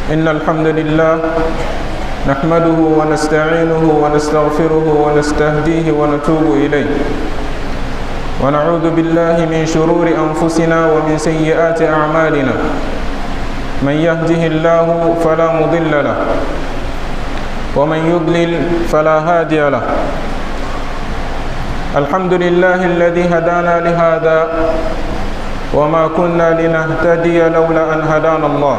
إن الحمد لله نحمده ونستعينه ونستغفره ونستهديه ونتوب إليه، ونعوذ بالله من شرور أنفسنا ومن سيئات أعمالنا. من يهده الله فلا مضل له، ومن يضلل فلا هادي له. الحمد لله الذي هدانا لهذا، وما كنا لنهتدي لولا أن هدانا الله.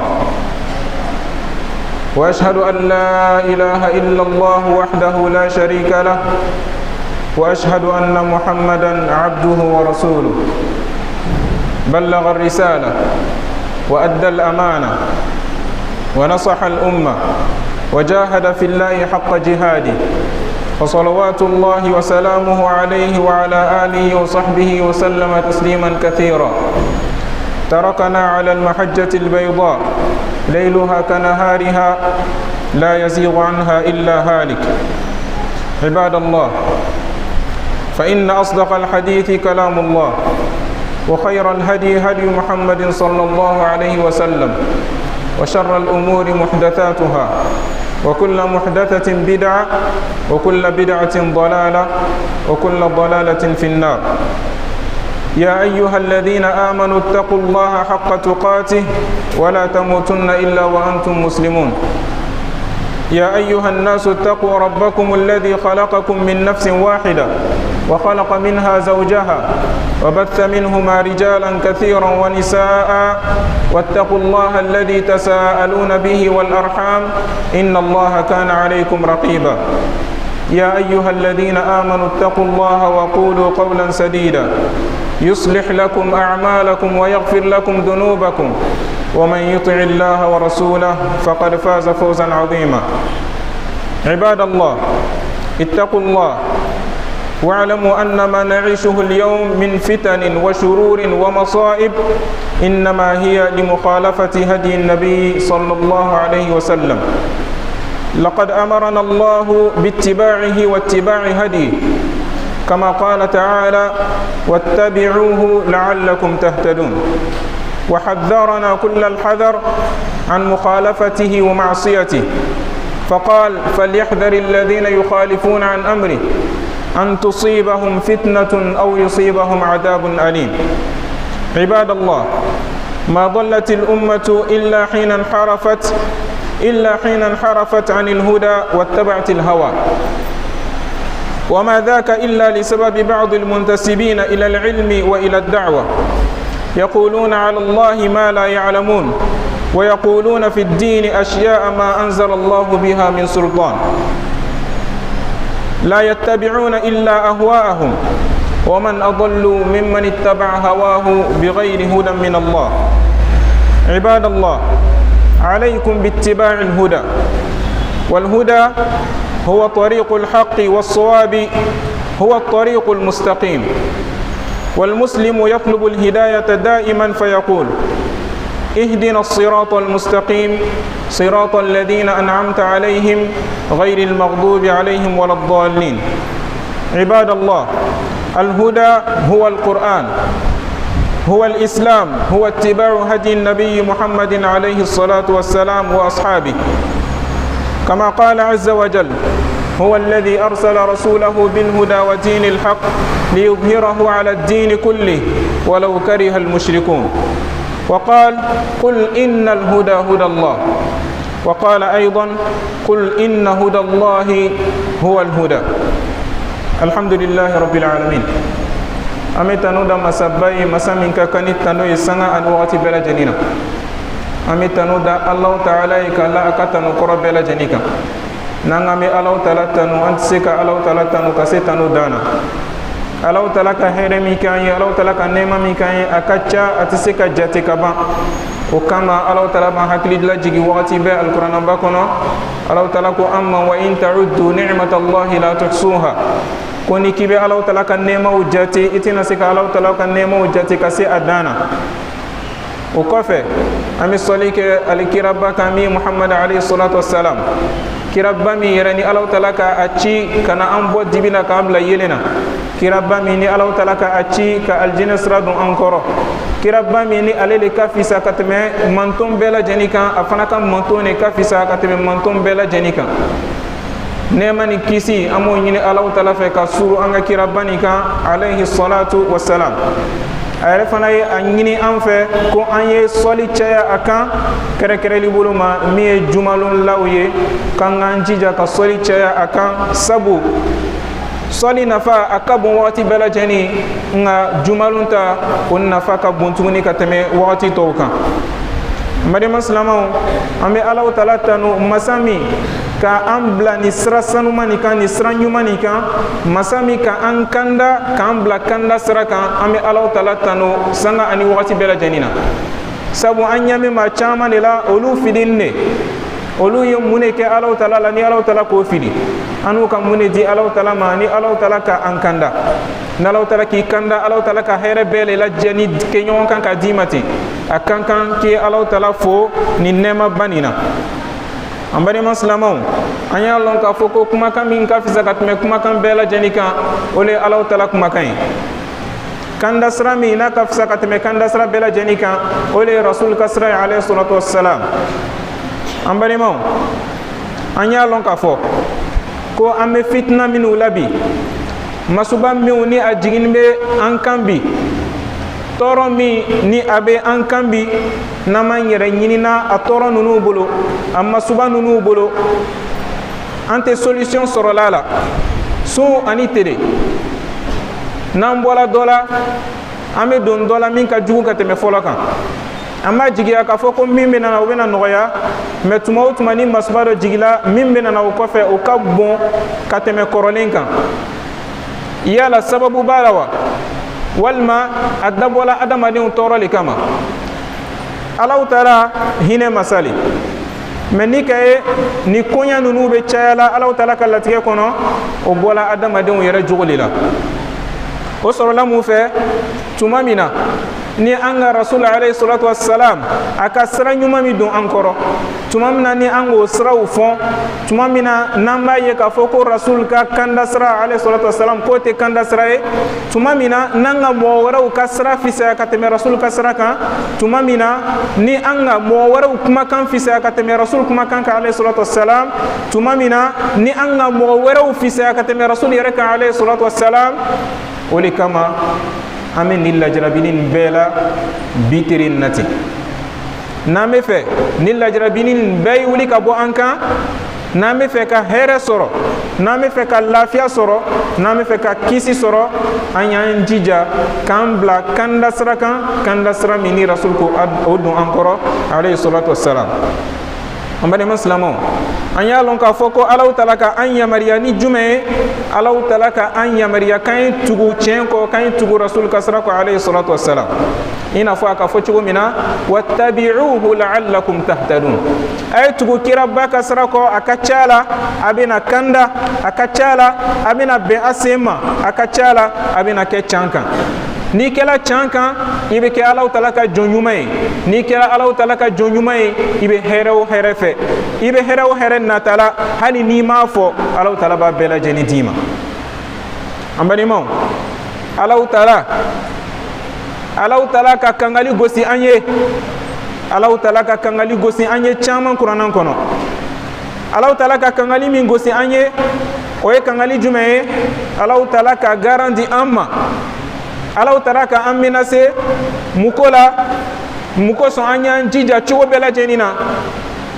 وأشهد أن لا إله إلا الله وحده لا شريك له، وأشهد أن محمدا عبده ورسوله، بلغ الرسالة وأدى الأمانة ونصح الأمة وجاهد في الله حق جهاده، وصلوات الله وسلامه عليه وعلى آله وصحبه وسلم تسليما كثيرا. تركنا على المحجة البيضاء ليلها كنهارها، لا يزيغ عنها إلا هالك. عباد الله، فإن أصدق الحديث كلام الله، وخير الهدي هدي محمد صلى الله عليه وسلم، وشر الأمور محدثاتها، وكل محدثة بدعة، وكل بدعة ضلالة، وكل ضلالة في النار. يا أيها الذين آمنوا اتقوا الله حق تقاته ولا تموتن إلا وأنتم مسلمون. يا أيها الناس اتقوا ربكم الذي خلقكم من نفس واحدة، وخلق منها زوجها، وبث منهما رجالا كثيرا ونساء، واتقوا الله الذي تساءلون به والأرحام، إن الله كان عليكم رقيبا. يا أيها الذين آمنوا اتقوا الله وقولوا قولا سديدا، يصلح لكم أعمالكم ويغفر لكم ذنوبكم، ومن يطع الله ورسوله فقد فاز فوزا عظيما. عباد الله، اتقوا الله واعلموا أن ما نعيشه اليوم من فتن وشرور ومصائب إنما هي لمخالفة هدي النبي صلى الله عليه وسلم. لقد أمرنا الله باتباعه واتباع هديه، كما قال تعالى: واتبعوه لعلكم تهتدون. وحذرنا كل الحذر عن مخالفته ومعصيته، فقال: فليحذر الذين يخالفون عن أمره أن تصيبهم فتنة أو يصيبهم عذاب أليم. عباد الله، ما ضلت الأمة إلا حين انحرفت عن الهدى واتبعت الهوى، وما ذاك إلا لسبب بعض المنتسبين إلى العلم وإلى الدعوة، يقولون على الله ما لا يعلمون، ويقولون في الدين أشياء ما أنزل الله بها من سلطان، لا يتبعون إلا أهواءهم، ومن أضل ممن اتبع هواه بغير هدى من الله. عباد الله، عليكم باتباع الهدى، والهدى هو طريق الحق والصواب، هو الطريق المستقيم. والمسلم يطلب الهداية دائما فيقول: اهدنا الصراط المستقيم، صراط الذين أنعمت عليهم، غير المغضوب عليهم ولا الضالين. عباد الله، الهدى هو القرآن، هو الإسلام، هو اتباع هدي النبي محمد عليه الصلاة والسلام وأصحابه، كما قال عز وجل: هو الذي أرسل رسوله بالهدى ودين الحق ليظهره على الدين كله ولو كره المشركون. وقال: قل إن الهدى هدى الله. وقال أيضا: قل إن هدى الله هو الهدى. الحمد لله رب العالمين. An bɛ tanu da masaba ye, masa min ka kan ni tanu ye sanga ani wagati bɛɛ lajɛlen na. An bɛ tanu da Alahu Taala ye ka la a ka tanu kɔrɔ bɛɛ lajɛlen kan. N'an k'an bɛ Alahu Taala tanu, an tɛ se ka Alahu Taala tanu ka se tanu dan na. Alahu Taala ka hɛrɛ min k'an ye, Alahu Taala ka nɛɛma min k'an ye, a ka ca, a tɛ se ka jate ka ban. O kama Alahu Taala b'an hakili lajigin wagati bɛɛ Alikuranaba kɔnɔ. Alahu Taala ko an ma: وإن تعدوا نعمة الله لا تحصوها. Ko ni k'i bɛ Alahu Taala ka nɛɛmaw jate, i tɛna se ka Alahu Taala ka nɛɛmaw jate ka se a dan na. O kɔfɛ, an bɛ sɔli kɛ alikiraba kan min Muhamadu عليه الصلاة والسلام, kiraba min yɛrɛ ni Alahu Taala ka a ci ka na an bɔ dibi la k'an bila yelen na. Kiraba min ni Alaw tala ka a ci ka aljinɛ sira don an kɔrɔ, kiraba min ni ale le ka fisa ka tɛmɛ manton bɛɛ lajɛlen kan, a fana ka manton de ka fisa ka tɛmɛ manton bɛɛ lajɛlen kan. Nɛɛma ni kisi, an b'o ɲini Alaw tala fɛ ka suru an ka kiraba nin kan, alayhi salatu wasalam. A yɛrɛ fana ye a ɲini an fɛ ko an ye sɔli caya a kan, kɛrɛkɛrɛli bolo ma min ye jumalon law ye, k'an k'an jija ka sɔli caya a kan, sabu sɔli nafa a ka bon wagati bɛɛ lajɛlen, nka jumalon ta o nafa ka bon tuguni ka tɛmɛ wagati tɔw kan. N badenma silamaw, an bɛ Alaw tala tanu, masa min ka an bila ni sira sanuman nin kan, ni sira ɲuman nin kan, masa min ka an kanda k'an bila kanda sira kan. An bɛ Alaw tala tanu sanga ani wagati bɛɛ lajɛlen na, sabu an ɲɛ bɛ maa caman de la, olu filinin de. Olu ye mun de kɛ Alaw tala la ni Alaw tala k'o fili? An n'u ka mun de di Alaw tala ma ni Alaw tala ka an kanda? N'Alaw tala k'i kanda, Alaw tala ka hɛrɛ bɛɛ de lajɛ ni kɛ ɲɔgɔn kan ka d'i ma ten, a kan kan k'i Alaw tala fo nin nɛɛmaba nin na. An balima silamɛw, an y'a lɔn k'a fɔ ko kumakan min ka fisa ka tɛmɛ kumakan bɛɛ lajɛlen kan, o le ye Alaw tala kumakan ye. Kanda sira min n'a ka fisa ka tɛmɛ kanda sira bɛɛ lajɛlen kan, o le ye Rasul ka sira ye, alayhi salatu wassalam. An balimaw, an y'a lɔn k'a fɔ ko an bɛ fitina minnu la bi, masuba minnu ni a jiginni bɛ an kan bi, tɔɔrɔ min ni a bɛ an kan bi, n'an m'an yɛrɛ ɲinina a tɔɔrɔ ninnu bolo, a masuba ninnu bolo, an tɛ solution sɔrɔla la. Sun ani tele, n'an bɔra dɔ la, an bɛ don dɔ la min ka jugu ka tɛmɛ fɔlɔ kan. An b'a jigiya k'a fɔ ko min bɛ nana, o bɛna nɔgɔya, mɛ tuma o tuma ni masuba dɔ jigila, min bɛ nana o kɔfɛ, o ka bon ka tɛmɛ kɔrɔlen kan. Yala sababu b'a la wa, walima a dabɔla adamadenw tɔɔrɔ le kama? Alaw taala hinɛ masali, mɛ ni ka ye ni koɲa ninnu bɛ caya la Alaw taala ka latigɛ kɔnɔ, o bɔla adamadenw yɛrɛ jogo de la. O sɔrɔla mun fɛ? Tuma min na ni an ka Rasul alayhi salatu wassalam a ka sira ɲuman min don an kɔrɔ, tuma min na ni an k'o siraw fɔ, tuma min na n'an b'a ye k'a fɔ ko Rasul ka kanda sira, alayhi salatu wassalam, k'o tɛ kanda sira ye, tuma min na n'an ka mɔgɔ wɛrɛw ka sira fisaya ka tɛmɛ Rasul ka sira kan, tuma min na ni an ka mɔgɔ wɛrɛw kumakan fisaya ka tɛmɛ Rasul kumakan kan, alayhi salatu wassalam, tuma min na ni an ka mɔgɔ wɛrɛw fisaya ka tɛmɛ Rasul yɛrɛ kan, alayhi salatu wassalam, o de kama an bɛ nin lajarabili nin bɛɛ la bi tere nin na ten. N'an bɛ fɛ ni lajarabili nin bɛɛ ye wuli ka bɔ an kan, n'an bɛ fɛ ka hɛrɛ sɔrɔ, n'an bɛ fɛ ka lafiya sɔrɔ, n'an bɛ fɛ ka kisi sɔrɔ, an y'an jija k'an bila kanda sira kan, kanda sira min ni Rasul ko o don an kɔrɔ, alayhi salatu wassalam. An balima silamɛw, an y'a lɔn k'a fɔ ko Alaw tala ka an yamaruya ni jumɛn ye? Alaw tala ka an yamaruya k'an ye tugu tiɲɛ kɔ, k'an ye tugu Rasul ka sira kɔ, alayhi salatu wassalam, i n'a fɔ a ka fɔ cogo min na: wattabi'uhu la'allakum tahtadun. A ye tugu kiraba ka sira kɔ, a ka ca la a bɛna kanda, a ka ca la a bɛna bɛn a sen ma, a ka ca la a bɛna kɛ can kan. N'i kɛra can kan, i bɛ kɛ Alaw tala ka jɔn ɲuman ye. N'i kɛra Alaw tala ka jɔn ɲuman ye, i bɛ hɛrɛ o hɛrɛ fɛ, i bɛ hɛrɛ o hɛrɛ nata la, hali n'i m'a fɔ, Alaw tala b'a bɛɛ lajɛlen d'i ma. An balimaw, Alaw tala ka kangali gosi an ye, Alaw tala ka kangali gosi an ye caman kuranna kɔnɔ. Alaw tala ka kangali min gosi an ye, o ye kangali jumɛn ye? Alaw tala ka garan di an ma, Alaw tala ka an menase mun ko la? Mun kosɔn an y'an jija cogo bɛɛ lajɛlen na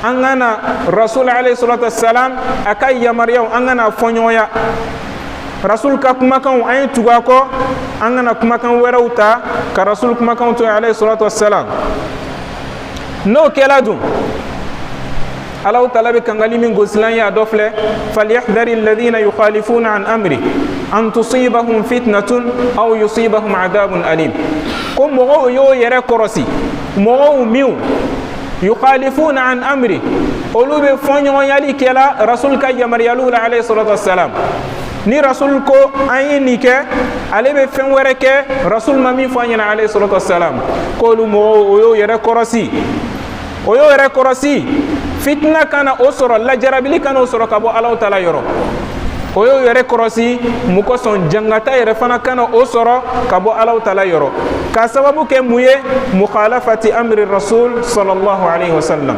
an ka na Rasul alayhi salatu wassalam a ka yamaruyaw, an ka na fɔ ɲɔgɔnya Rasul ka kumakanw, an ye tugu a kɔ, an kana kumakan wɛrɛw ta ka Rasul kumakanw to yen, alayhi salatu wassalam? N'o kɛla dun, Alaw tala bɛ kangali min gosilan ye, a dɔ filɛ: falyahdari alladhina yukhalifuna an amri an tusibahum fitnatun aw yusibahum adabun alim. Ko mɔgɔw y'o yɛrɛ kɔrɔsi, mɔgɔw minw yukhalifuna an amri, olu bɛ fɔɲɔgɔnyali kɛla Rasul ka yamaruyaliw la, alayhi salatu wassalam. Ni Rasul ko an ye nin kɛ, ale bɛ fɛn wɛrɛ kɛ Rasul ma min fɔ an ɲɛna, alayhi salatu wassalam, k'olu mɔgɔw, o y'o yɛrɛ kɔrɔsi, o y'o yɛrɛ kɔrɔsi, fitina kana o sɔrɔ, lajarabili kana o sɔrɔ ka bɔ Alaw tala yɔrɔ. O y'o yɛrɛ kɔrɔsi mun kosɔn jangata yɛrɛ fana kana o sɔrɔ ka bɔ Alaw tala yɔrɔ, k'a sababu kɛ mun ye? Mukhalafati amri rasul sallallahu alaihi wasallam.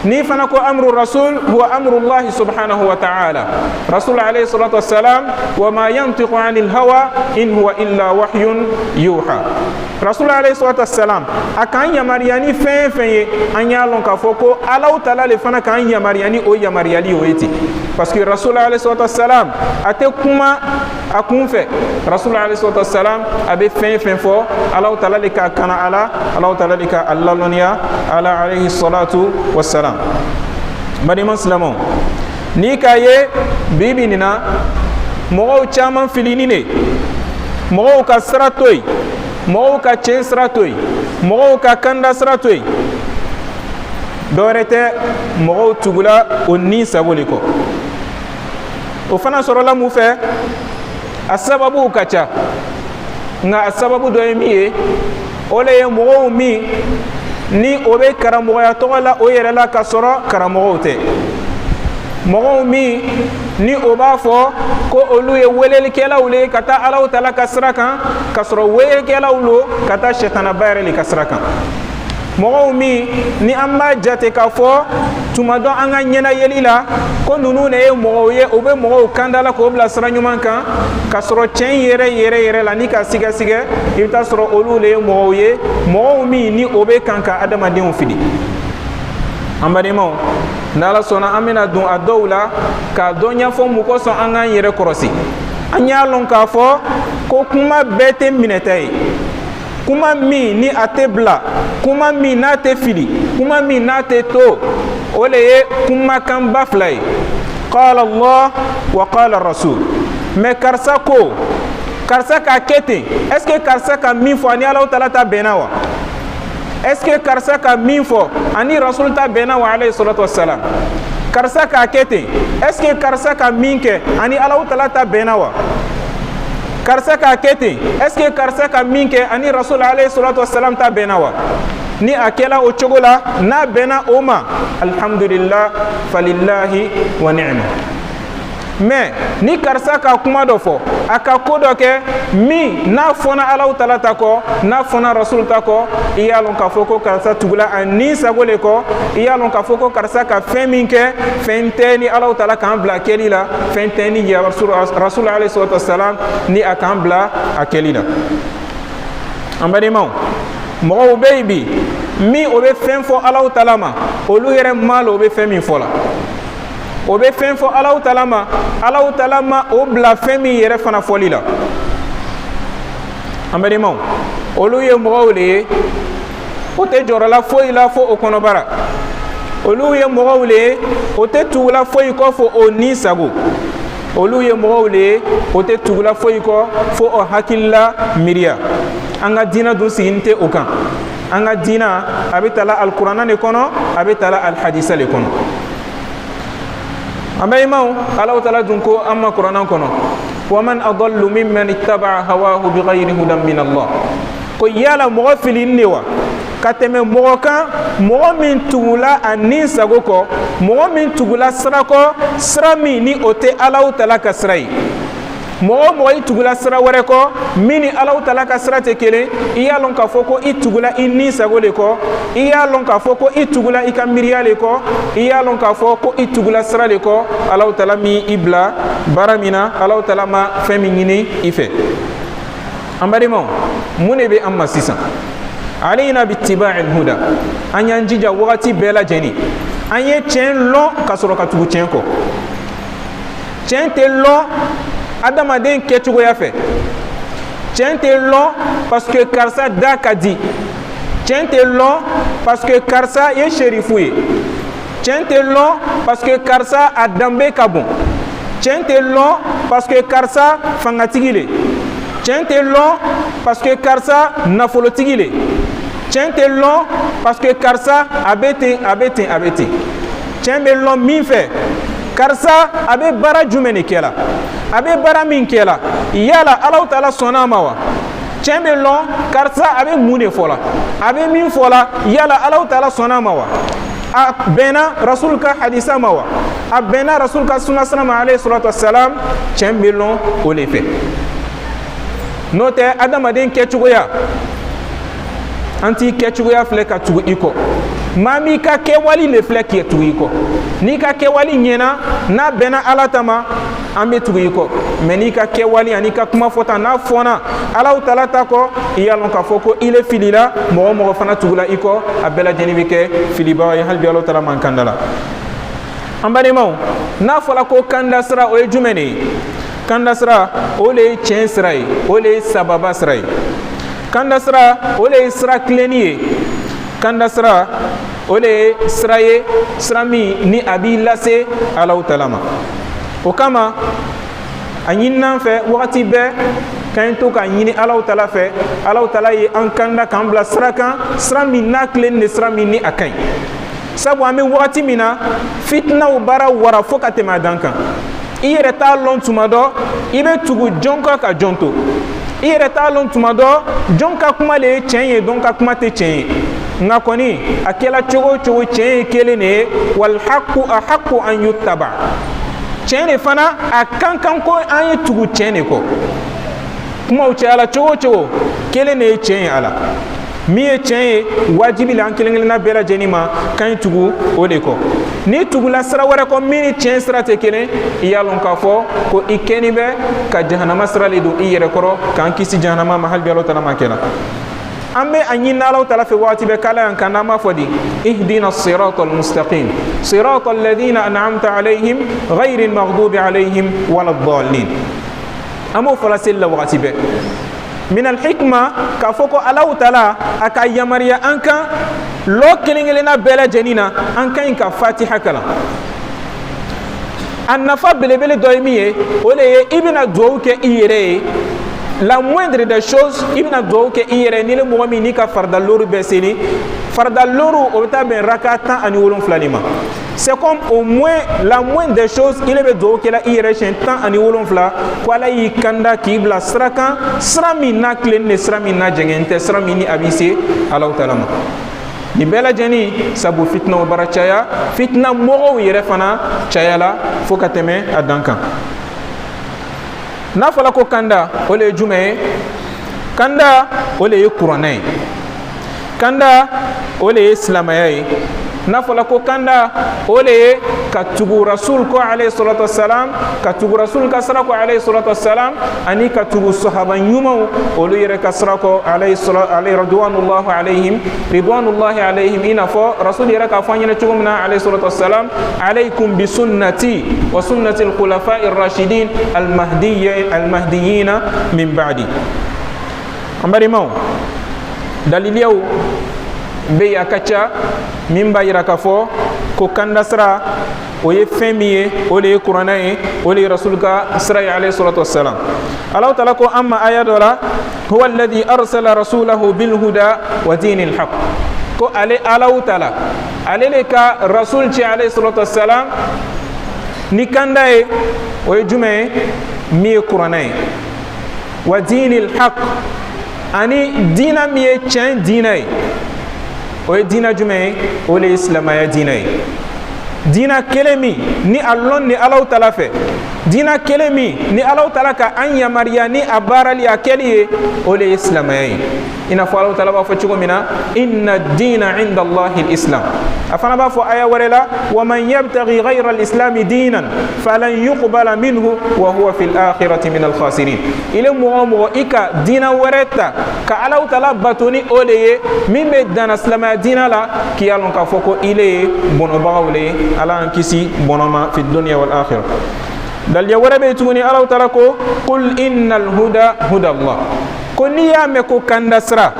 Ni fana ko amru rasul huwa amrullahi subhanahu wa ta'ala. Rasul alayhi salatu wassalam, wa ma yantiqu anil hawa in huwa illa wahyun yuha. Rasul alayhi salatu wassalam a k'an yamaruya ni fɛn fɛn ye, an y'a lɔn k'a fɔ ko Alaw tala le fana k'an yamaruya ni o yamaruyali o ye ten, parce que rasul alayhi salatu wassalam a tɛ kuma a kun fɛ. Rasul alayhi salatu wassalam a bɛ fɛn fɛn fɔ, Alaw tala le k'a kana a la, Alaw tala le ka a lalɔnniya ala alayhi salatu wassalam. Balima silamɛw, n'i k'a ye bi bi nin na mɔgɔw caman filinin de, mɔgɔw ka sira to yen, mɔgɔw ka tiɲɛ sira to yen, mɔgɔw ka kanda sira to yen, dɔwɛrɛ tɛ, mɔgɔw tugula o ni sago de kɔ. O fana sɔrɔla mun fɛ? A sababuw ka ca, nka a sababu dɔ ye min ye, o le ye mɔgɔw min ni o bɛ karamɔgɔya tɔgɔ la o yɛrɛ la ka sɔrɔ karamɔgɔw tɛ, mɔgɔw min ni o b'a fɔ ko olu ye welelikɛlaw le ye ka taa Alaw tala ka sira kan, ka sɔrɔ welelikɛlaw lo ka taa sɛtanaba yɛrɛ le ka sira kan, mɔgɔw min ni an b'a jate k'a fɔ tuma dɔ an ka ɲɛnayeli la ko ninnu de ye mɔgɔw ye, u bɛ mɔgɔw kanda la k'o bila sira ɲuman kan, ka sɔrɔ tiɲɛ yɛrɛ yɛrɛ yɛrɛ la, ni ka sigɛsigɛ, i bɛ taa sɔrɔ olu de ye mɔgɔw ye, mɔgɔw min ni o bɛ kan ka adamadenw fili. An badenmaw, n'Ala sɔnna, an bɛna don a dɔw la k'a dɔ ɲɛfɔ mun kosɔn an k'an yɛrɛ kɔrɔsi. An y'a lɔn k'a fɔ ko kuma bɛɛ tɛ minɛta ye, kuma min ni a tɛ bila, kuma min n'a tɛ fili, kuma min n'a tɛ to, o le ye kumakanba fila ye: qala Allah wa qala rasul. Mais karisa ko karisa k'a kɛ ten, est ce que karisa ka min fɔ ani Alaw tala ta bɛnna wa? Est ce que karisa ka min fɔ ani rasul ta bɛnna wa, alayhi salatu wassalam? Karisa k'a kɛ ten, est ce que karisa ka min kɛ ani Alaw tala ta bɛnna wa? Karisa k'a kɛ ten, est ce que karisa ka min kɛ ani rasul alayhi salatu wassalam ta bɛnna wa? Ni a kɛla o cogo la, n'a bɛnna o ma, alhamdulillah, falillahi wa ni'ma. Mais ni karisa ka kuma dɔ fɔ, a ka ko dɔ kɛ min n'a fɔna Alaw tala ta kɔ, n'a fɔna rasul ta kɔ, i y'a lɔn k'a fɔ ko karisa tugula a ni sago le kɔ. I y'a lɔn k'a fɔ ko karisa ka fɛn min kɛ, fɛn tɛ ni Alaw tala k'an bila kɛli la, fɛn tɛ ni rasul alayhi salatu wasalam ni a k'an bila a kɛli la. An badenmaw, mɔgɔw bɛ yen bi min o bɛ fɛn fɔ Alaw tala ma, olu yɛrɛ m'a lɔn o bɛ fɛn min fɔ la. O bɛ fɛn fɔ Alaw tala ma, Alaw tala ma o bila fɛn min yɛrɛ fana fɔli la. An badenmaw, olu ye mɔgɔw de ye, o tɛ jɔrɔla foyi la fo o kɔnɔbara. Olu ye mɔgɔw de ye, o tɛ tugula foyi kɔ fo o ni sago. Olu ye mɔgɔw de ye, o tɛ tugula foyi kɔ fo o hakilila miiriya. An ka diinɛ dun sigin tɛ o kan. An ka diinɛ a bɛ tala alikuranna de kɔnɔ, a bɛ tala alihadisa de kɔnɔ. An balimaw, Alaw tala dun ko an ma kuranna kɔnɔ: waman adallu mimman ittaba'a hawahu bighayri hudan min Allah. Ko yala mɔgɔ filinin de wa ka tɛmɛ mɔgɔ kan, mɔgɔ min tugula a ni sago kɔ, mɔgɔ min tugula sira kɔ, sira min ni o tɛ Alaw tala ka sira ye? Mɔgɔ o mɔgɔ i tugula sira wɛrɛ kɔ min ni Alaw tala ka sira tɛ kelen, i y'a lɔn k'a fɔ ko i tugula i ni sago de kɔ, i y'a lɔn k'a fɔ ko i tugula i ka miiriya de kɔ, i y'a lɔn k'a fɔ ko i tugula sira de kɔ Alaw tala min i bila baara min na, Alaw tala ma fɛn min ɲini i fɛ. An badenmaw, mun de bɛ an ma sisan? Alayna bitiba'il huda. An y'an jija wagati bɛɛ lajɛlen, an ye tiɲɛ lɔn ka sɔrɔ ka tugu tiɲɛ kɔ. Tiɲɛ tɛ lɔn adamaden kɛcogoya fɛ, tiɲɛ tɛ lɔn parce que karisa da ka di, tiɲɛ tɛ lɔn parce que karisa ye serifu ye, tiɲɛ tɛ lɔn parce que karisa a danbe ka bon, tiɲɛ tɛ lɔn parce que karisa fangatigi le, tiɲɛ tɛ lɔn parce que karisa nafolotigi le, tiɲɛ tɛ lɔn parce que karisa a bɛ ten, a bɛ ten, a bɛ ten. Tiɲɛ bɛ lɔn min fɛ, karisa a bɛ baara jumɛn de kɛ la, a bɛ baara min kɛ la, yala Alaw taala sɔnna a ma wa? Tiɲɛ bɛ lɔn karisa a bɛ mun de fɔ la, a bɛ min fɔ la, yala Alaw taala sɔnna a ma wa? A bɛnna rasul ka hadisa ma wa? A bɛnna Rasul ka sunna sira ma, alayhi salatu wasalam. Tiɲɛ bɛ lɔn o le fɛ. N'o tɛ, adamaden kɛcogoya, an t'i kɛcogoya filɛ ka tugu i kɔ. Maa m'i ka kɛwali le filɛ k'i tugu i kɔ. N'i ka kɛwali ɲɛna, n'a bɛnna Ala ta ma, an bɛ tugu i kɔ. Mɛ n'i ka kɛwali ani ka kuma fɔta n'a fɔna Alaw tala ta kɔ, i y'a lɔn k'a fɔ ko i le filila. Mɔgɔ o mɔgɔ fana tugula i kɔ, a bɛɛ lajɛlen bɛ kɛ filibaga ye. Hali bi, Alaw tala man kanda la. An balimaw, n'a fɔla ko kanda sira, o ye jumɛn de ye? Kanda sira, o le ye tiɲɛ sira ye, o le ye sababa sira ye. Kanda sira, o le ye sira tilenni ye. Kanda sira, o le ye sira ye, sira min ni a b'i lase Alaw tala ma. O kama, a ɲininan fɛ wagati bɛɛ k'an to k'a ɲini Alaw tala fɛ, Alaw tala ye an kanda k'an bila sira kan, sira min n'a tilen de, sira min ni a ka ɲi. Sabu an bɛ wagati min na, fitinaw baara wara fo ka tɛmɛ a dan kan. I yɛrɛ t'a lɔn tuma dɔ i bɛ tugu jɔn kɔ ka jɔn to. I yɛrɛ t'a lɔn tuma dɔ jɔn ka kuma le ye tiɲɛ ye, dɔn ka kuma tɛ tiɲɛ ye. Nka kɔni, a kɛla cogo o cogo, tiɲɛ ye kelen de ye. Walhaqu ahaqu an yuttaba. Tiɲɛ de fana, a kan kan ko an ye tugu tiɲɛ de kɔ. Kumaw cayala cogo o cogo, kelen de ye tiɲɛ ye. A la min ye tiɲɛ ye, wajibi la an kelen kelenna bɛɛ lajɛlen ma k'an ye tugu o de kɔ. N'i tugula sira wɛrɛ kɔ min ni tiɲɛ sira tɛ kelen, i y'a lɔn k'a fɔ ko i kɛni bɛ ka jahanama sira le don i yɛrɛ kɔrɔ. K'an kisi jahanama ma. Hali bi, Ala tala ma kɛla, an bɛ a ɲini Alaw tala fɛ waati bɛɛ k'Ala y'an kan. N'an b'a fɔ di: ihdina sirata almustaqim, sirata alladhina an'amta alayhim, ghayri almaghdubi alayhim wala ddallin. An b'o fɔla seli la wagati bɛɛ. Min alhikma k'a fɔ ko Alaw tala a ka yamaruya an kan, lɔ kelen kelenna bɛɛ lajɛlen na, an ka ɲi ka Fatiha kalan. A nafa belebele dɔ ye min ye, o de ye i bɛna duwawu kɛ i yɛrɛ ye. La moindre des choses, i bɛna duwawu kɛ i yɛrɛ ye. N'i le mɔgɔ min n'i ka farida looru bɛɛ seli, farida looru, o bɛ taa bɛn raka 17 de ma. C'est comme au moins, la moindre des choses, i le bɛ duwawu kɛla i yɛrɛ siɲɛ 17 ko Ala y'i kanda k'i bila sira kan, sira min n'a tilennen de, sira min n'a jɛngɛn tɛ, sira min ni a b'i se Alaw taala ma. Nin bɛɛ lajɛlen sabu, fitinaw bara caya, fitina mɔgɔw yɛrɛ fana cayala fo ka tɛmɛ a dan kan. N'a fɔra ko kanda, o le ye jumɛn ye? Kanda, o le ye Kuranɛ ye. Kanda, o le ye silamɛya ye. N'a fɔra ko kanda, o le ye ka tugu Rasul kɔ, alayhi salatu wasalam, ka tugu Rasul ka sira kɔ, alayhi salatu wasalam, ani ka tugu sahaba ɲumanw olu yɛrɛ ka sira kɔ, alayhi alayhi ridwanullahi alayhim, ridwanullahi alayhim. I n'a fɔ Rasul yɛrɛ k'a fɔ an ɲɛna cogo min na, alayhi salatu wasalam: alaykum bi sunnati wa sunnati al-khulafa'i ar-rashidin al-mahdiyyin al-mahdiyina min ba'di. An balimaw, daliliyaw bɛ yen, a ka ca, min b'a yira k'a fɔ ko kanda sira, o ye fɛn min ye, o de ye Kuranɛ ye, o de ye Rasul ka sira ye, alayhi salatu wassalam. Alaw taala ko an ma aya dɔ la: huwa alladhi arsala rasulahu bilhuda wa dinil haq. Ko ale Alaw taala, ale le ka Rasul ci, alayhi salatu wassalam, ni kanda ye. O ye jumɛn ye? Min ye Kuranɛ ye, wa dinil haq, ani diina min ye tiɲɛ diina ye. O ye diina jumɛn ye? O le ye silamɛya diina ye, diina kelen min ni a lɔn ni Alaw tala fɛ, diina kelen min ni Alaw tala ka an yamaruya ni a baarali, a kɛli ye, o le ye silamɛya ye. I n'a fɔ Alaw tala b'a fɔ cogo min na: inna diina inda Allahi lislam. A fana b'a fɔ aya wɛrɛ la: wa man yabtaghi ghayra alislami diinan falan yuqbala minhu wa huwa fi l'akhirati min alkhasirin. Ile mɔgɔ o mɔgɔ i ka diina wɛrɛ ta ka Alaw tala bato ni o de ye min bɛ danna silamɛya diina la, k'i y'a lɔn k'a fɔ ko ile ye bɔnɔbagaw le ye. Ala y'an kisi bɔnɔ ma fi dunya wal akhirah. Daliya wɛrɛ bɛ yen tuguni. Alaw tala ko: qul innal huda huda Allah. Ko n'i y'a mɛn ko kanda sira,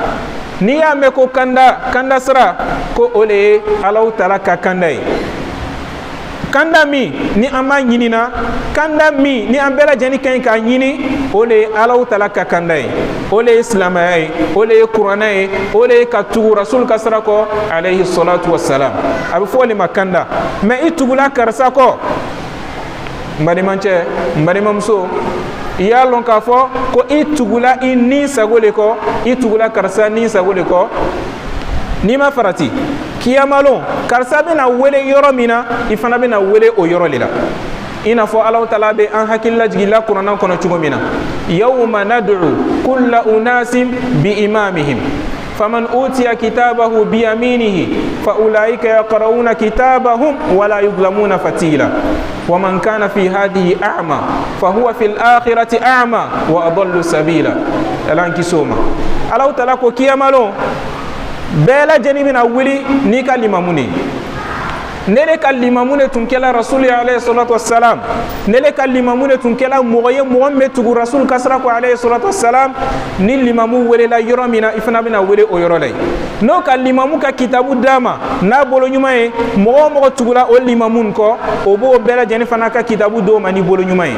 n'i y'a mɛn ko kanda, kanda sira, ko o le ye Alaw tala ka kanda ye, kanda min ni an b'a ɲinina, kanda min ni an bɛɛ lajɛlen ka ɲi k'a ɲini, o le ye Alaw tala ka kanda ye, o le ye silamɛya ye, o le ye Kuranɛ ye, o le ye ka tugu Rasul ka sira kɔ, alayhi salatu wassalam. A bɛ fɔ o le ma kanda. Mɛ i tugula karisa kɔ, n balimacɛ, n balimamuso, i y'a lɔn k'a fɔ ko i tugula i ni sago le kɔ, i tugula karisa ni sago le kɔ. N'i ma farati, Kiyamalon, karisa bɛna wele yɔrɔ min na, i fana bɛna wele o yɔrɔ de la, i n'a fɔ Alahu Taala bɛ an hakili lajigila Kuranna kɔnɔ cogo min na: yawma nad'u kulla unasin bi imamihim faman utiya kitabahu biyaminihi fa ulaika yaqra'una kitabahum wala yudlamuna fatila ومن كان في هذه أعمى فهو في الآخرة أعمى وأضل سبيلا. Ala kisi o ma. Alahu Taala ko kiyamalon, bɛɛ lajɛlen bɛna wuli n'i ka limamu de ye. Ne de ka limamu de tun kɛla Rasulu ye alayhi salatu wasalam. Ne de ka limamu de tun kɛla mɔgɔ ye, mɔgɔ min bɛ tugu Rasulu ka sira kɔ alayhi salatu wasalam. Ni limamu welela yɔrɔ min na, i fana bɛna wele o yɔrɔ la yen. N'o ka limamu ka kitabu d'a ma n'a bolo ɲuman ye, mɔgɔ o mɔgɔ tugula o limamu nin kɔ, o b'o bɛɛ lajɛlen fana ka kitabu d'o ma ni bolo ɲuman ye.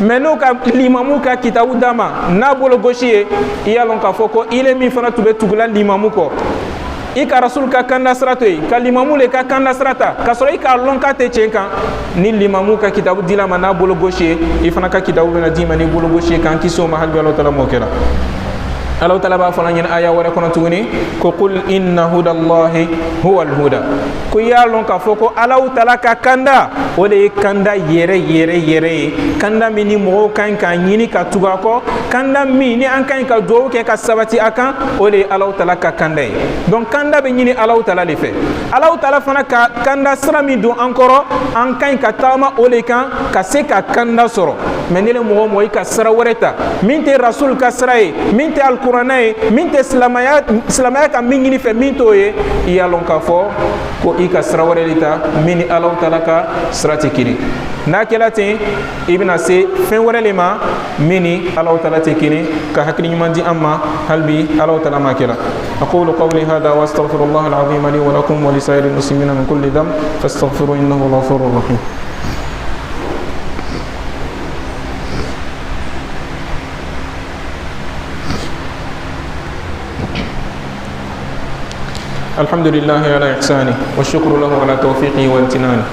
Mɛ n'o ka limamu ka kitabu d'a ma n'a bolo gosi ye, i y'a lɔn k'a fɔ ko ile min fana tun bɛ tugula limamu kɔ, i ka Rasul ka kanda sira to yen ka limamu le ka kanda sira ta, k'a sɔrɔ i k'a lɔn k'a tɛ tiɲɛ kan, ni limamu ka kitabu dila ma n'a bolo gosi ye, i fana ka kitabu bɛna d'i ma ni bolo gosi ye. K'an kisi o ma. Hali bi Alahu Taala m'o kɛra. Alahu Taala b'a fɔ an ɲɛna aya wɛrɛ kɔnɔ tuguni ko qul inna hudallahi huwa alhuda, ko i y'a lɔn k'a fɔ ko Alahu Taala ka kanda, o de ye kanda yɛrɛ yɛrɛ yɛrɛ ye, kanda min ni mɔgɔw ka ɲi k'a ɲini ka tugu a kɔ, kanda min ni an ka ɲi ka dugawu kɛ ka sabati a kan, o de ye Alahu Taala ka kanda ye. Donc kanda bɛ ɲini Alahu Taala de fɛ. Alahu Taala fana ka kanda sira min don an kɔrɔ, an ka ɲi ka taama o de kan ka se ka kanda sɔrɔ. Mɛ ne le mɔgɔ o mɔgɔ i ka sira wɛrɛ ta min tɛ Rasul ka sira ye, min tɛ alikuranɛ ye, min tɛ silamɛya, silamɛya ka min ɲini fɛ, min t'o ye, i y'a lɔn k'a fɔ ko i ka sira wɛrɛ de ta min ni Alahu Taala ka sira tɛ kelen. N'a kɛla ten, i bɛna se fɛn wɛrɛ de ma min ni Alahu Taala tɛ kelen. Ka hakili ɲuman di an ma. Hali bi Alahu Taala ma kɛla. أقول قولي هذا وأستغفر الله العظيم لي ولكم ولسائر المسلمين من كل ذنب فاستغفروا إنه الغفور الرحيم. الحمد لله على إحسانه، والشكر له على توفيقه وامتنانه،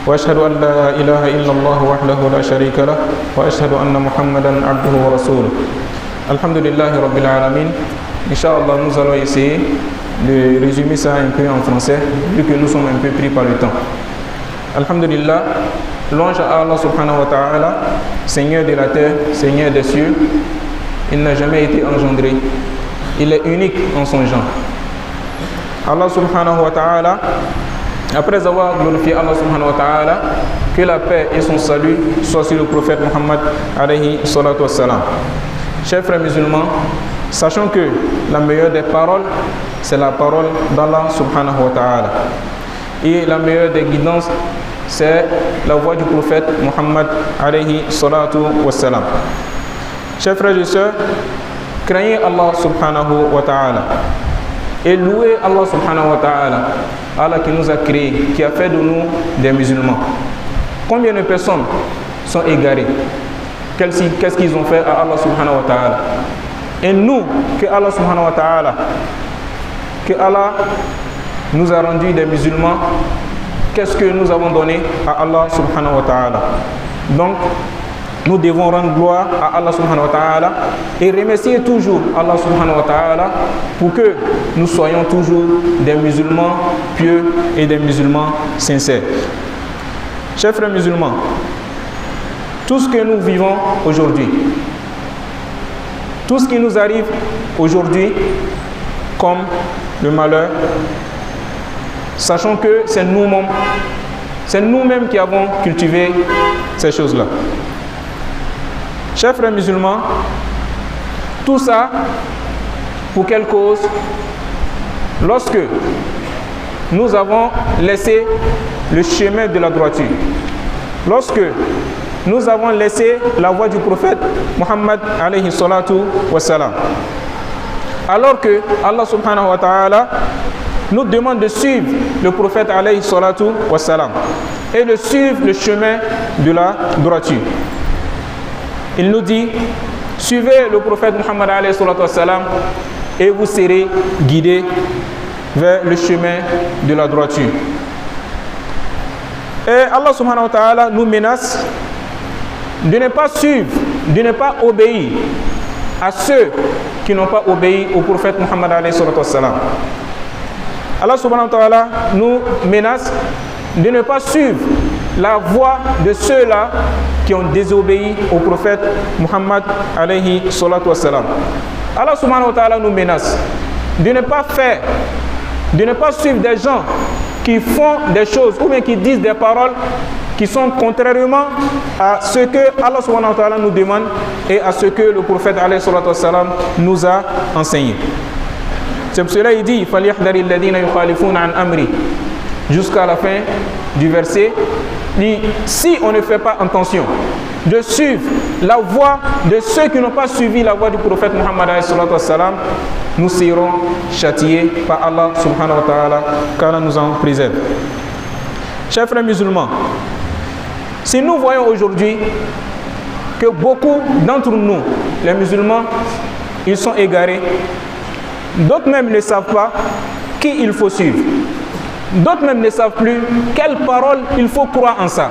وأشهد أن لا إله إلا الله وحده لا شريك له، وأشهد أن محمدا عبده ورسوله. الحمد لله رب العالمين. Inch'Allah, nous allons essayer de résumer ça un peu en français, vu que nous sommes un peu pris par le temps. الحمد لله, louange à Allah سبحانه وتعالى, Seigneur de la terre, Seigneur des cieux. Il n'a jamais été engendré. Il est unique en son genre. Allah سبحانه وتعالى, après avoir glorifié Allah سبحانه وتعالى, que la paix et son salut soient sur le prophète Muhammad عليه الصلاة والسلام. Chers frères musulmans, sachons que la meilleure des paroles, c'est la parole d'Allah سبحانه وتعالى. Et la meilleure des guidances, c'est la voie du prophète Muhammad عليه الصلاة والسلام. Chers frères et sœurs, craignez Allah سبحانه وتعالى et louez Allah سبحانه وتعالى, Allah qui nous a créés, qui a fait de nous des musulmans. Combien de personnes sont égarées? Qu'est-ce qu'ils ont fait à Allah سبحانه وتعالى? Et nous, que Allah سبحانه وتعالى, que Allah nous a rendus des musulmans, qu'est-ce que nous avons donné à Allah سبحانه وتعالى? Donc, nous devons rendre gloire à Allah سبحانه وتعالى et remercier toujours Allah سبحانه وتعالى pour que nous soyons toujours des musulmans pieux et des musulmans sincères. Chers frères musulmans, tout ce que nous vivons aujourd'hui, tout ce qui nous arrive aujourd'hui comme le malheur, sachons que c'est nous-mêmes qui avons cultivé ces choses-là. Chers frères musulmans, tout ça, pour quelle cause? Lorsque nous avons laissé le chemin de la droiture, lorsque nous avons laissé la voie du prophète Muhammad عليه الصلاة والسلام, alors que Allah سبحانه وتعالى nous demande de suivre le prophète عليه الصلاة والسلام et de suivre le chemin de la droiture. Il nous dit: suivez le prophète Muhammad عليه الصلاة والسلام et vous serez guidés vers le chemin de la droiture. Et Allah سبحانه وتعالى nous menace de ne pas suivre, de ne pas obéir à ceux qui n'ont pas obéi au prophète Muhammad عليه الصلاة والسلام. Allah سبحانه وتعالى nous menace de ne pas suivre la voie de ceux-là qui ont désobéi au prophète Muhammad عليه الصلاة والسلام. Allah سبحانه وتعالى nous menace de ne pas faire, de ne pas suivre des gens qui font des choses ou bien qui disent des paroles qui sont contrairement à ce que Allah سبحانه وتعالى nous demande et à ce que le prophète عليه الصلاة والسلام nous a enseigné. C'est pour cela qu'il dit فَلْيَحْذَرِ الَّذِينَ يُخَالِفُونَ عَنْ أَمْرِهِ jusqu'à la fin du verset. Dit, si on ne fait pas attention de suivre la voie de ceux qui n'ont pas suivi la voie du prophète Muhammad والسلام, nous serons châtiés par Allah سبحانه وتعالى, qu'Allah nous en préserve. Chers frères musulmans, si nous voyons aujourd'hui que beaucoup d'entre nous, les musulmans, ils sont égarés, d'autres même ne savent pas qui il faut suivre. D'autres même ne savent plus quelle parole il faut croire en ça.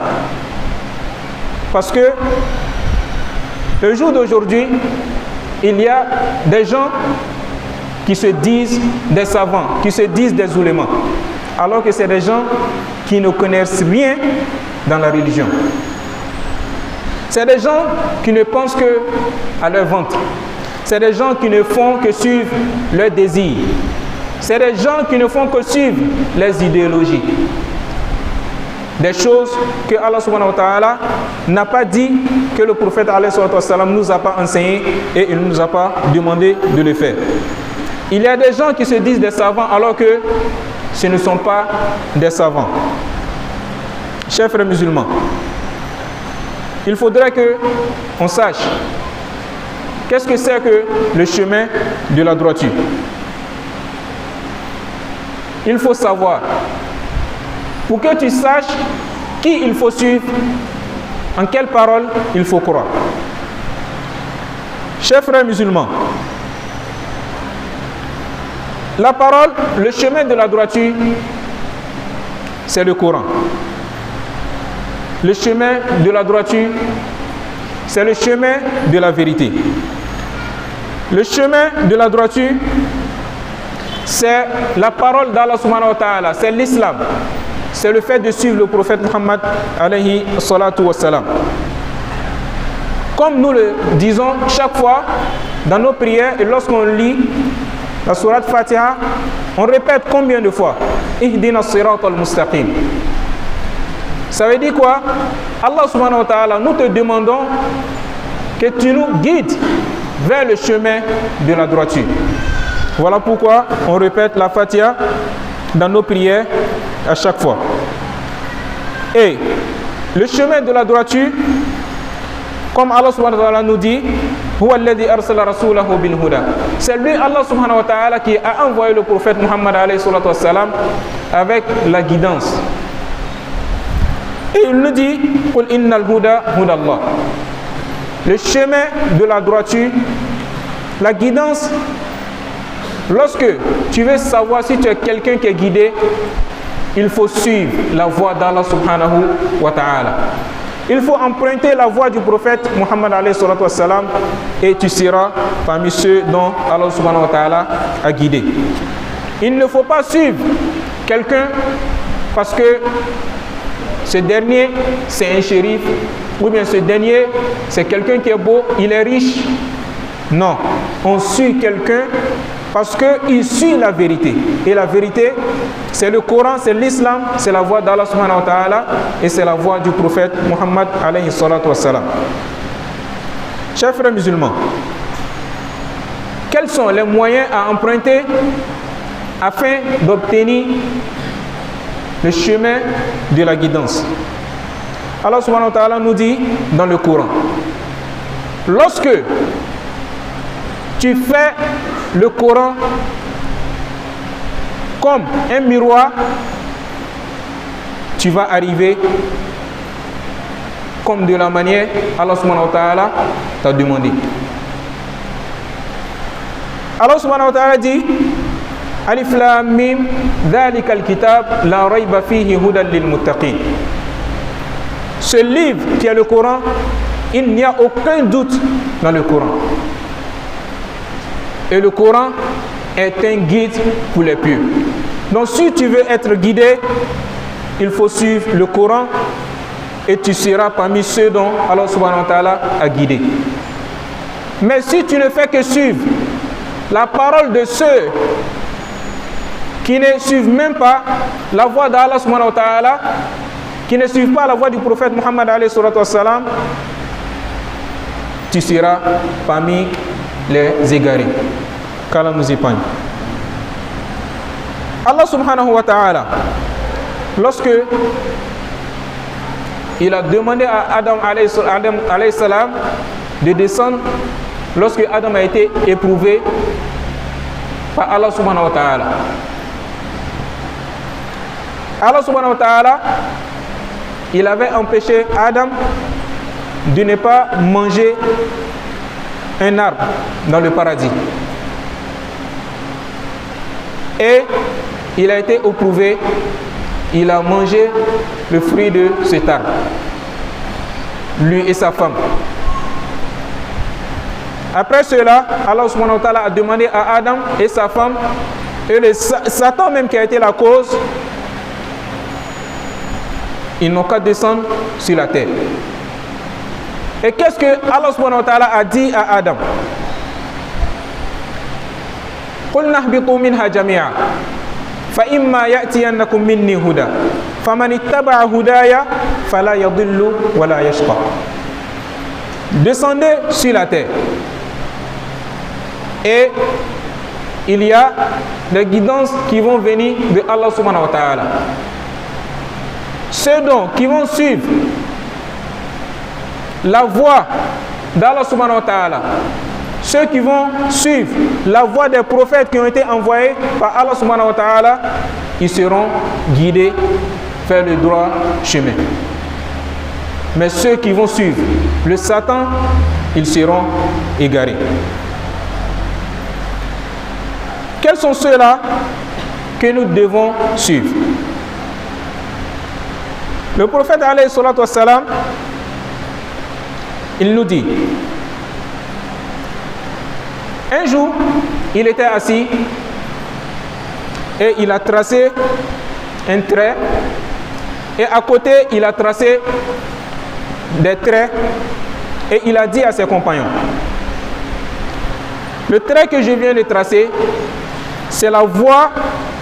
Parce que le jour d'aujourd'hui, il y a des gens qui se disent des savants, qui se disent des oulémas, alors que c'est des gens qui ne connaissent rien dans la religion. C'est des gens qui ne pensent que à leur ventre. C'est des gens qui ne font que suivre leurs désirs. C'est des gens qui ne font que suivre les idéologies. Des choses que Allah سبحانه وتعالى n'a pas dit, que le prophète عليه السلام nous a pas enseigné et il ne nous a pas demandé de le faire. Il y a des gens qui se disent des savants alors que ce ne sont pas des savants. Chers frères musulmans, il faudrait que on sache qu'est-ce que c'est que le chemin de la droiture. Il faut savoir, pour que tu saches qui il faut suivre, en quelle parole il faut croire. Chers frères musulmans, la parole, le chemin de la droiture, c'est le Coran. Le chemin de la droiture, c'est le chemin de la vérité. Le chemin de la droiture, c'est la parole d'Allah سبحانه وتعالى, c'est l'islam. C'est le fait de suivre le prophète Muhammad عليه الصلاة والسلام. Comme nous le disons chaque fois dans nos prières et lorsqu'on lit la sourate Fatiha, on répète combien de fois اهدنا الصراط المستقيم. Ça veut dire quoi? Allah سبحانه وتعالى, nous te demandons que tu nous guides vers le chemin de la droiture. Voilà pourquoi on répète la Fatiha dans nos prières à chaque fois. Et le chemin de la droiture, comme Allah سبحانه وتعالى nous dit, c'est lui, Allah سبحانه وتعالى, qui a envoyé le prophète Muhammad عليه السلام avec la guidance. Et il nous dit, الله. Le chemin de la droiture, la guidance, lorsque tu veux savoir si tu es quelqu'un qui est guidé, il faut suivre la voie d'Allah سبحانه وتعالى. Il faut emprunter la voie du prophète Muhammad عليه السلام et tu seras parmi ceux dont Allah سبحانه وتعالى a guidé. Il ne faut pas suivre quelqu'un parce que ce dernier, c'est un chérif, ou bien ce dernier, c'est quelqu'un qui est beau, il est riche. Non, on suit quelqu'un parce qu'il suit la vérité. Et la vérité, c'est le Coran, c'est l'islam, c'est la voie d'Allah سبحانه وتعالى et c'est la voie du prophète Muhammad عليه الصلاة والسلام. Chers frères musulmans, quels sont les moyens à emprunter afin d'obtenir le chemin de la guidance? Allah سبحانه وتعالى nous dit dans le Coran, lorsque tu fais le Coran comme un miroir, tu vas arriver comme de la manière Allah سبحانه وتعالى t'a demandé. Allah سبحانه وتعالى dit ألف لام ميم ذلك الكتاب لا ريب فيه هدى للمتقين. Ce livre qui est le Coran, il n'y a aucun doute dans le Coran. Et le Coran est un guide pour les pieux. Donc si tu veux être guidé, il faut suivre le Coran et tu seras parmi ceux dont Allah سبحانه وتعالى a guidé. Mais si tu ne fais que suivre la parole de ceux qui ne suivent même pas la voie d'Allah سبحانه وتعالى, qui ne suivent pas la voie du prophète Muhammad عليه السلام, tu seras parmi les égarés. Qu'Allah nous épargne. Allah سبحانه وتعالى, lorsque il a demandé à Adam عليه السلام de descendre, lorsque Adam a été éprouvé par Allah سبحانه وتعالى. Allah سبحانه وتعالى, il avait empêché Adam de ne pas manger un arbre dans le paradis. Et il a été éprouvé, il a mangé le fruit de cet arbre, lui et sa femme. Après cela, Allah سبحانه وتعالى a demandé à Adam et sa femme, et le Satan même qui a été la cause, ils n'ont qu'à descendre sur la terre. Et qu'est-ce que Allah سبحانه وتعالى a dit à Adam? قلنا اهبطوا منها جميعا فإما يأتينكم مني هدى فمن اتبع هداي فلا يضل ولا يشقى. Descendez sur la terre. Et il y a des guidances qui vont venir de Allah سبحانه وتعالى. Ceux donc qui vont suivre la voie d'Allah سبحانه وتعالى, ceux qui vont suivre la voie des prophètes qui ont été envoyés par Allah سبحانه وتعالى, ils seront guidés vers le droit chemin. Mais ceux qui vont suivre le Satan, ils seront égarés. Quels sont ceux-là que nous devons suivre? Le prophète عليه الصلاة والسلام, il nous dit, un jour, il était assis et il a tracé un trait et à côté, il a tracé des traits et il a dit à ses compagnons: le trait que je viens de tracer, c'est la voie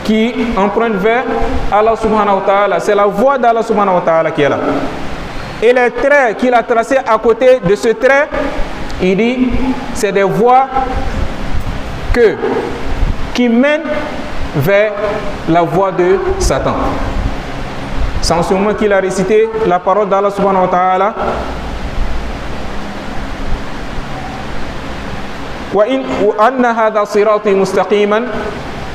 qui emprunte vers Allah سبحانه وتعالى. C'est la voie d'Allah سبحانه وتعالى qui est là. Et les traits qu'il a tracés à côté de ce trait, il dit, c'est des voies qui mènent vers la voie de Satan. C'est en ce moment qu'il a récité la parole d'Allah سبحانه وتعالى. وأن هذا صراطي مستقيما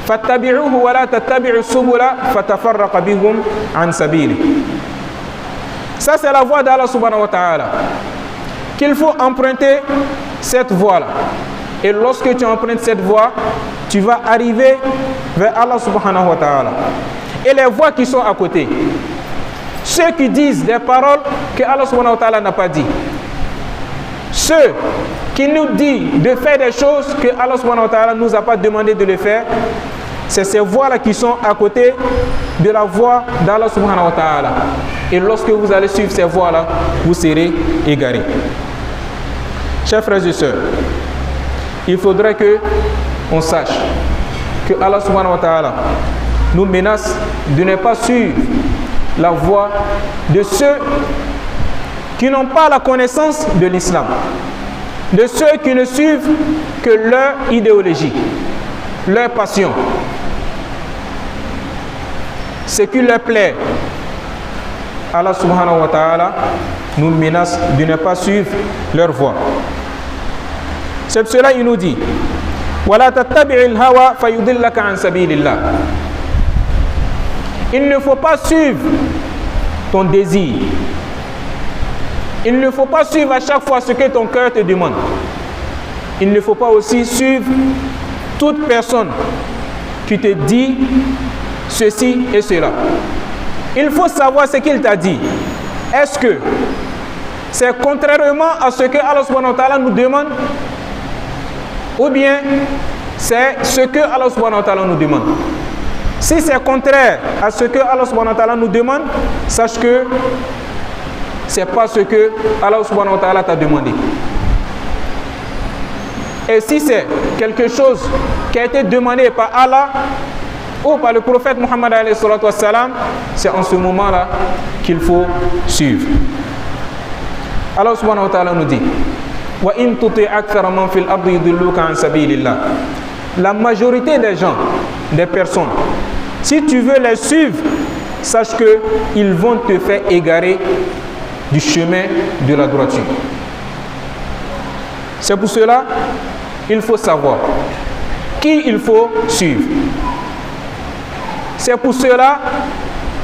فاتبعوه ولا تتبعوا السبل فتفرق بكم عن سبيله. Ça, c'est la voie d'Allah سبحانه وتعالى. Qu'il faut emprunter cette voie-là. Et lorsque tu empruntes cette voie, tu vas arriver vers Allah سبحانه وتعالى. Et les voies qui sont à côté, ceux qui disent des paroles que Allah سبحانه وتعالى n'a pas dit, ceux qui nous disent de faire des choses que Allah سبحانه وتعالى ne nous a pas demandé de le faire, c'est ces voies-là qui sont à côté de la voie d'Allah سبحانه وتعالى. Et lorsque vous allez suivre ces voies-là, vous serez égarés. Chers frères et sœurs, il faudrait que on sache que Allah سبحانه وتعالى nous menace de ne pas suivre la voie de ceux qui n'ont pas la connaissance de l'islam, de ceux qui ne suivent que leur idéologie, leur passion, ce qui leur plaît. Allah سبحانه وتعالى nous menace de ne pas suivre leur voie. C'est pour cela qu'il nous dit: ولا تتبع الهوى فيضلك عن سبيل الله. Il ne faut pas suivre ton désir. Il ne faut pas suivre à chaque fois ce que ton cœur te demande. Il ne faut pas aussi suivre toute personne qui te dit ceci et cela. Il faut savoir ce qu'il t'a dit. Est-ce que c'est contrairement à ce que Allah سبحانه وتعالى nous demande ou bien c'est ce que Allah سبحانه وتعالى nous demande? Si c'est contraire à ce que Allah سبحانه وتعالى nous demande, sache que c'est pas ce que Allah سبحانه وتعالى t'a demandé. Et si c'est quelque chose qui a été demandé par Allah ou par le prophète Muhammad, c'est en ce moment-là qu'il faut suivre. Allah سبحانه وتعالى nous dit: وَإِن تُطِعْ أَكْثَرَ مَنْ فِي الْأَرْضِ يُضِلُّوكَ عَنْ سَبِيلِ الله. La majorité des gens, des personnes, si tu veux les suivre, sache que ils vont te faire égarer du chemin de la droiture. C'est pour cela il faut savoir qui il faut suivre. C'est pour cela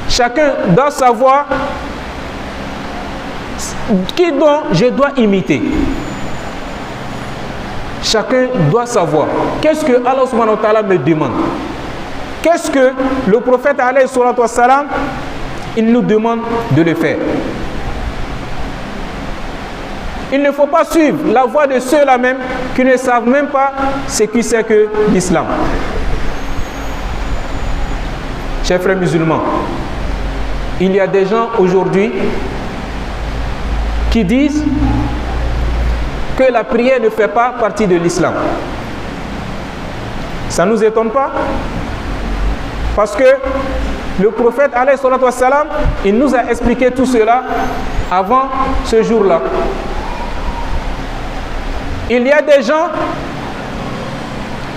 chacun doit savoir qui dont je dois imiter. Chacun doit savoir qu'est-ce que Allah سبحانه وتعالى me demande. Qu'est-ce que le prophète عليه السلام, il nous demande de le faire. Il ne faut pas suivre la voie de ceux-là même qui ne savent même pas ce que c'est que l'islam. Chers frères musulmans, il y a des gens aujourd'hui qui disent que la prière ne fait pas partie de l'islam. Ça ne nous étonne pas? Parce que le prophète عليه السلام, il nous a expliqué tout cela avant ce jour-là. Il y a des gens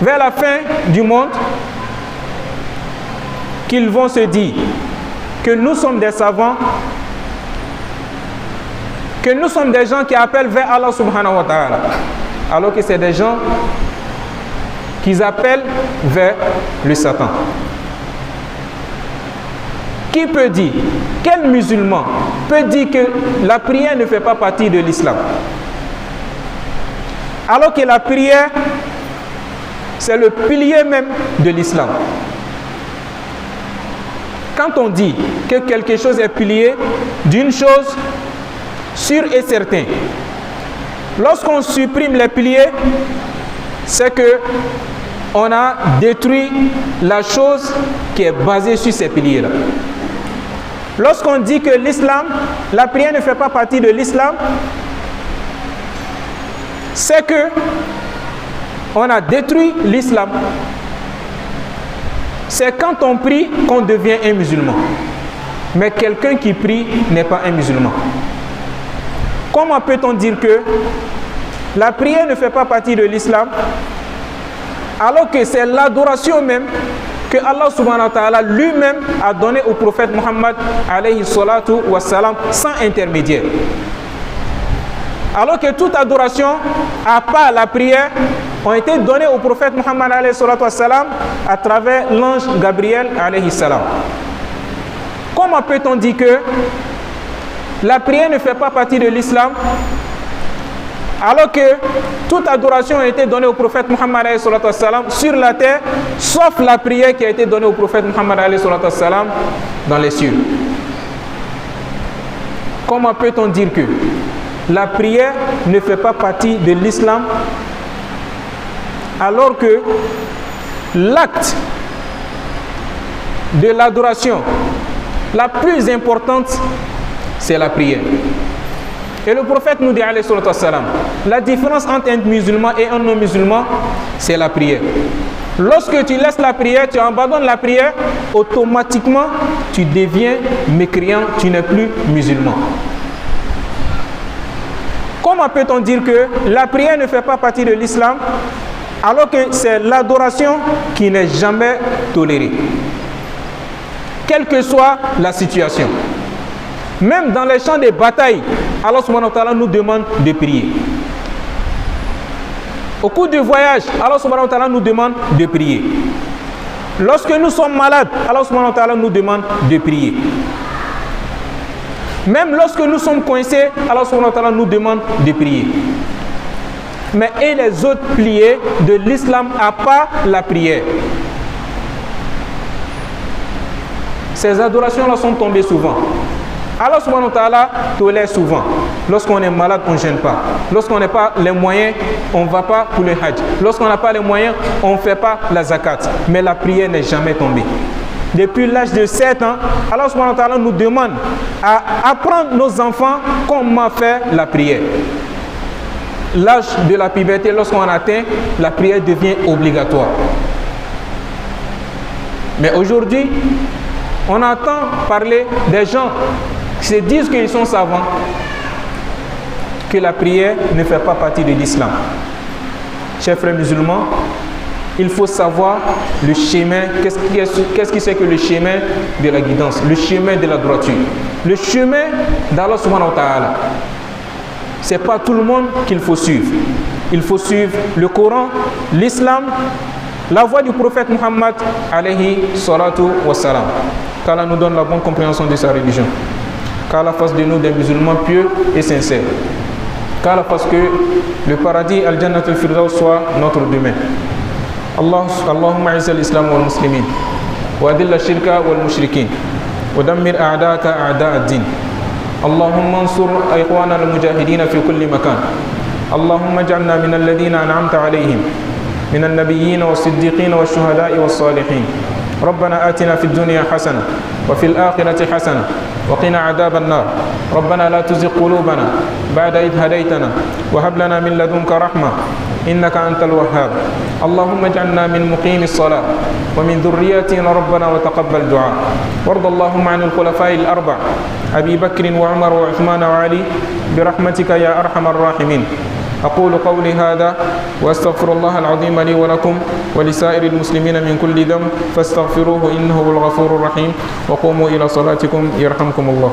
vers la fin du monde qu'ils vont se dire que nous sommes des savants, que nous sommes des gens qui appellent vers Allah سبحانه وتعالى, alors que c'est des gens qui appellent vers le Satan. Qui peut dire, quel musulman peut dire que la prière ne fait pas partie de l'islam? Alors que la prière, c'est le pilier même de l'islam. Quand on dit que quelque chose est pilier d'une chose, sûr et certain, lorsqu'on supprime les piliers, c'est que on a détruit la chose qui est basée sur ces piliers-là. Lorsqu'on dit que l'islam, la prière ne fait pas partie de l'islam, c'est que on a détruit l'islam. C'est quand on prie qu'on devient un musulman. Mais quelqu'un qui prie n'est pas un musulman. Comment peut-on dire que la prière ne fait pas partie de l'islam alors que c'est l'adoration même que Allah سبحانه وتعالى lui-même a donné au prophète Muhammad عليه الصلاة والسلام sans intermédiaire? Alors que toute adoration, à part la prière, ont été données au prophète Muhammad عليه الصلاة والسلام à travers l'ange Gabriel عليه السلام. Comment peut-on dire que la prière ne fait pas partie de l'islam alors que toute adoration a été donnée au prophète Muhammad والسلام, sur la terre, sauf la prière qui a été donnée au prophète Muhammad والسلام, dans les cieux? Comment peut-on dire que la prière ne fait pas partie de l'islam alors que l'acte de l'adoration la plus importante, c'est la prière? Et le prophète nous dit, سلام, la différence entre un musulman et un non-musulman, c'est la prière. Lorsque tu laisses la prière, tu abandonnes la prière, automatiquement, tu deviens mécréant, tu n'es plus musulman. Comment peut-on dire que la prière ne fait pas partie de l'islam alors que c'est l'adoration qui n'est jamais tolérée, quelle que soit la situation? Même dans les champs de bataille, Allah سبحانه وتعالى nous demande de prier. Au cours du voyage, Allah سبحانه وتعالى nous demande de prier. Lorsque nous sommes malades, Allah سبحانه وتعالى nous demande de prier. Même lorsque nous sommes coincés, Allah سبحانه وتعالى nous demande de prier. Mais et les autres piliers de l'islam à part la prière? Ces adorations-là sont tombées souvent. Allah سبحانه وتعالى tolère souvent. Lorsqu'on est malade, on ne jeûne pas. Lorsqu'on n'a pas les moyens, on ne va pas pour le hajj. Lorsqu'on n'a pas les moyens, on ne fait pas la zakat. Mais la prière n'est jamais tombée. Depuis l'âge de 7 ans, Allah سبحانه وتعالى nous demande à apprendre nos enfants comment faire la prière. L'âge de la puberté, lorsqu'on atteint, la prière devient obligatoire. Mais aujourd'hui, on entend parler des gens qui se disent qu'ils sont savants, que la prière ne fait pas partie de l'islam. Chers frères musulmans, il faut savoir le chemin, qu'est-ce qui c'est que le chemin de la guidance, le chemin de la droiture, le chemin d'Allah سبحانه وتعالى. C'est pas tout le monde qu'il faut suivre. Il faut suivre le Coran, l'islam, la voie du prophète Muhammad عليه الصلاة والسلام. Qu'Allah nous donne la bonne compréhension de sa religion. Qu'Allah fasse de nous des musulmans pieux et sincères. Qu'Allah fasse que le paradis الجنة الفردوس soit notre demeure. الله اللهم اعز الاسلام والمسلمين واذل الشرك والمشركين ودمر اعداءك اعداء الدين. اللهم انصر اخواننا المجاهدين في كل مكان. اللهم اجعلنا من الذين انعمت عليهم من النبيين والصديقين والشهداء والصالحين. ربنا آتنا في الدنيا حسنة وفي الآخرة حسنة وقنا عذاب النار. ربنا لا تزغ قلوبنا بعد إذ هديتنا وهب لنا من لدنك رحمة إنك أنت الوهاب. اللهم اجعلنا من مقيمي الصلاة ومن ذريتنا ربنا وتقبل دعاء. وارض اللهم عن الخلفاء الأربع أبي بكر وعمر وعثمان وعلي برحمتك يا أرحم الراحمين. أقول قولي هذا وأستغفر الله العظيم لي ولكم ولسائر المسلمين من كل ذنب فاستغفروه إنه هو الغفور الرحيم. وقوموا إلى صلاتكم يرحمكم الله.